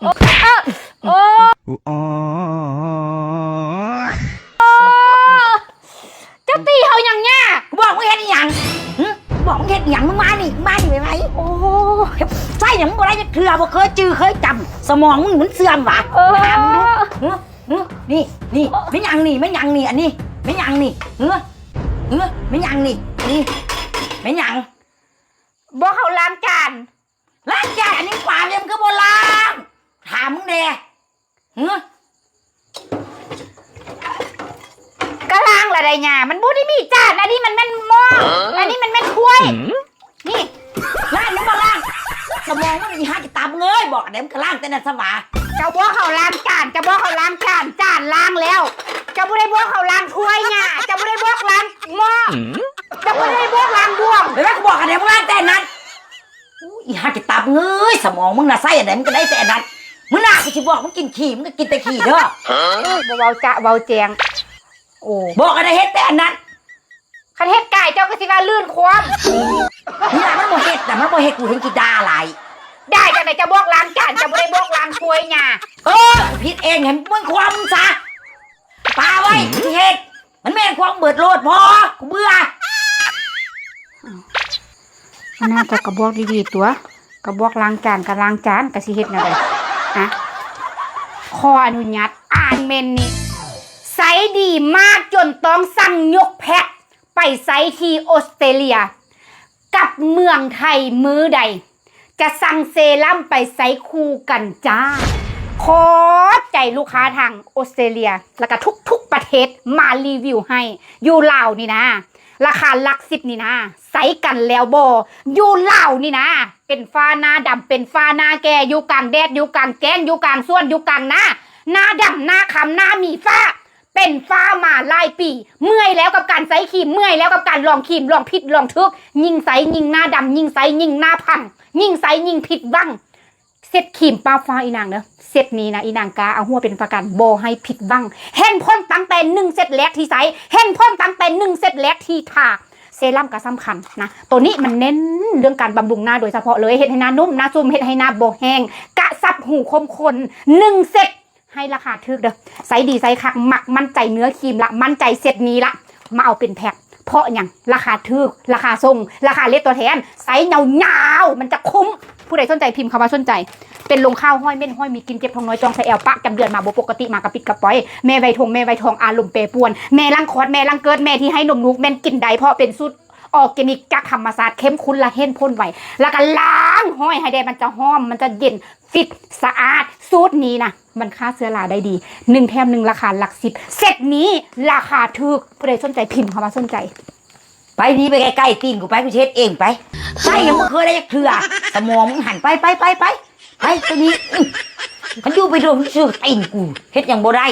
ໂອ້ ໂອ້ ເຈົ້າຕີເຮົາຫຍັງຫຍ້າ? ກູບອກມຶງເຮັດອີ່ຫຍັງ? ຫຶ? ກູບອກມຶງເຮັດອີ່ຫຍັງ? ມຶງມານີ້ ມານີ້ໄວໆ. ໂອ້ຍ ໃຊ້ຫຍັງບໍ່ໄດ້ຈັກເທື່ອ ບໍ່ເຄີຍຈື່ເຄີຍຈຳ ສະໝອງມຶງມັນເສື່ອມຫວາ? ເອີ ຖາມມຶງດູ. ຫຶ? ຫຶ? ນີ້ ນີ້ ແມ່ນຫຍັງນີ້? ແມ່ນຫຍັງນີ້? ອັນນີ້ ແມ່ນຫຍັງນີ້? ຫຶ? ຫຶ? ແມ່ນຫຍັງນີ້? ນີ້ ແມ່ນຫຍັງ? ບໍ່ເຂົ້າລ້າງຈານ. ລ້າງຈານອັນນີ້ ປາຍັງຄືບໍ່ລ້າງ? ຖາມມຶງແດ່. ຫຶ? ກະລ້າງລະໄດ໋ຫຍ້າ ມັນບໍ່ໄດ້ມີຈານ ອັນນີ້ມັນແມ່ນໝໍ້ ອັນນີ້ມັນແມ່ນຖ້ວຍ. ນີ້ ລ້າງມັນບໍ່ລ້າງ ສະໝອງມັນອີ່ຫາກິນຕາມເງີຍ ບອກແດ່ ມັນກະລ້າງແຕ່ນັ້ນຊະຫວາ. ເຈົ້າບອກເຂົາລ້າງຈານ ເຈົ້າບອກເຂົາລ້າງຈານ ຈານລ້າງແລ້ວ ເຈົ້າບໍ່ໄດ້ບອກເຂົາລ້າງຖ້ວຍຫຍ້າ ເຈົ້າບໍ່ໄດ້ບອກລ້າງໝໍ້ ເຈົ້າບໍ່ໄດ້ບອກລ້າງບ່ວງ. ແລ້ວກູບອກອັນໃດ ມຶງລ້າງແຕ່ອັນນັ້ນ. ອູ້ ອີ່ຫາກິນຕາມເງີຍ ສະໝອງມຶງນະ ໃຊ້ອັນໃດມັນກະໄດ້ແຕ່ອັນນັ້ນ. ມື້ໜ້າກູຊິບອກມຶງກິນຂີ້ ມຶງກະກິນແຕ່ຂີ້ເດີ. ບໍ່ເວົ້າຈະເວົ້າແຈ້ງ. ໂອ້ ບອກອັນໃດເຮັດແຕ່ອັນນັ້ນ. ຄັນເຮັດກາຍເຈົ້າກະຊິວ່າລື່ນຄວາມ. ນີ້ລະມັນບໍ່ເຮັດນະ ມັນບໍ່ເຮັດ ກູແຮ່ງຊິດ່າຫຼາຍ. ດ່າຈັ່ງໃດ ເຈົ້າບອກລ້າງຈານ ເຈົ້າບໍ່ໄດ້ບອກລ້າງຖ້ວຍຫຍ້າ. ເອີ ກູຜິດເອງ ໃຫ້ມັນຄວາມມຶງຊະ. ປາໄວ້ ກູຊິເຮັດ. ມັນແມ່ນຄວາມເບີດໂລດພໍ ກູເບື່ອ. ເອົາ ອັນນັ້ນເຈົ້າກະບອກດີໆຕົວະ ກະບອກລ້າງຈານກະລ້າງຈານ ກະຊິເຮັດແນວໃດ? ອະ ຂໍອະນຸຍາດອ່ານເມັນນີ້ ໃຊ້ດີມາກຈົນຕ້ອງສັ່ງຍົກແພັກໄປໃຊ້ທີ່ອົດສະເຕຣເລຍ ກັບເມືອງໄທມື້ໃດ ຈະສັ່ງເຊຣຳໄປໃຊ້ຄູ່ກັນຈ້າ. ຂອບໃຈລູກຄ້າທາງອົດສະເຕຣເລຍ ແລ້ວກະທຸກໆປະເທດມາຣີວິວໃຫ້. ຢູ່ລາວນີ້ນາ ລາຄາຫຼັກສິບນີ້ນາ ໃຊ້ກັນແລ້ວບໍ່? ຢູ່ລາວນີ້ນາ ເປັນຟ້າໜ້າດຳ ເປັນຟ້າໜ້າແກ່ ຢູ່ກາງແດດ ຢູ່ກາງແຈ້ງ ຢູ່ກາງສວນ ຢູ່ກາງນາ ໜ້າດຳ ໜ້າຄຳ ໜ້າມີຝ້າ ເປັນຟ້າມາຫຼາຍປີ ເມື່ອຍແລ້ວກັບການໃຊ້ຄຣີມ ເມື່ອຍແລ້ວກັບການລອງຄຣີມ ລອງຜິດລອງຖືກ ຍິ່ງໃຊ້ຍິ່ງໜ້າດຳ ຍິ່ງໃຊ້ຍິ່ງໜ້າພັງ ຍິ່ງໃຊ້ຍິ່ງຜິດຫວັງ. ເຊັດຄຣີມປາບຟ້າອີ່ນາງເດີ ເຊັດນີ້ນະ ອີ່ນາງກ້າເອົາຫົວເປັນປະກັນ ບໍ່ໃຫ້ຜິດຫວັງ. ເຫັນຜົນຕັ້ງແຕ່ໜຶ່ງເຊັດແລກທີ່ໃຊ້ ເຫັນຜົນຕັ້ງແຕ່ໜຶ່ງເຊັດແລກທີ່ທາ. ເຊຣຳກະສຳຄັນນະ ໂຕນີ້ມັນເນັ້ນເລື່ອງການບຳລຸງໜ້າໂດຍສະເພາະເລີຍ ເຮັດໃຫ້ໜ້ານຸ້ມ ໜ້າຊຸ່ມ ເຮັດໃຫ້ໜ້າບໍ່ແຫ້ງ ກະຊັບຮູຂົມຂົນ ໜຶ່ງເຊັດ ໃຫ້ລາຄາຖືກເດີ ໃຊ້ດີໃຊ້ຄັກ ມັກໝັ້ນໃຈເນື້ອຄຣີມລະ ໝັ້ນໃຈເຊັດນີ້ລະ ມາເອົາເປັນແພັກ. ເພາະຫຍັງ? ລາຄາຖືກ ລາຄາສົ່ງ ລາຄາເລດຕົວແທນ ໃຊ້ຍາວໆ ມັນຈະຄຸ້ມ. ຜູ້ໃດສົນໃຈພິມຄຳວ່າສົນໃຈ. ເປັນລົງຂາວ ຫ້ອຍເໝັນ ຫ້ອຍມີກິ່ນ ເຈັບທ້ອງນ້ອຍ ຈ່ອງສະແອວ ປະຈຳເດືອນມາບໍ່ປົກກະຕິ ມາກະປິດກະປອຍ ແມ່ໄວທົງ ແມ່ໄວທອງ ອາລົມແປປວນ ແມ່ຫຼັງຄອດ ແມ່ຫຼັງເກີດ ແມ່ທີ່ໃຫ້ນົມລູກ ແມ່ນກິນໄດ້ ເພາະເປັນສູດອໍແກນິກຈາກທຳມະຊາດ ເຂັ້ມຂຸ້ນ ລະເຫັນຜົນໄວ ລະກະລ້າງຫ້ອຍໃຫ້ແດ່ ມັນຈະຫອມ ມັນຈະເຢັນ ຟິດ ສະອາດ. ສູດນີ້ນະ ມັນຂ້າເຊື້ອລາໄດ້ດີ ໜຶ່ງແຖມໜຶ່ງ ລາຄາຫຼັກສິບ ເຊັດນີ້ລາຄາຖືກ. ຜູ້ໃດສົນໃຈພິມຄຳວ່າສົນໃຈ. ໄປໜີໄປໄກໆ ຕີນກູໄປ ກູຊິເຮັດເອງໄປ. ໃຊ້ຫຍັງບໍ່ເຄີຍໄດ້ຈັກເທື່ອ ສະໝອງມຶງຫັ້ນ. ໄປ ໄປ ໄປ ໄປ ໄປ ໄປໜີ. ຄັນຢູ່ໄປດົນ ຊິຖືກຕີນກູ ເຮັດຫຍັງບໍ່ໄດ້.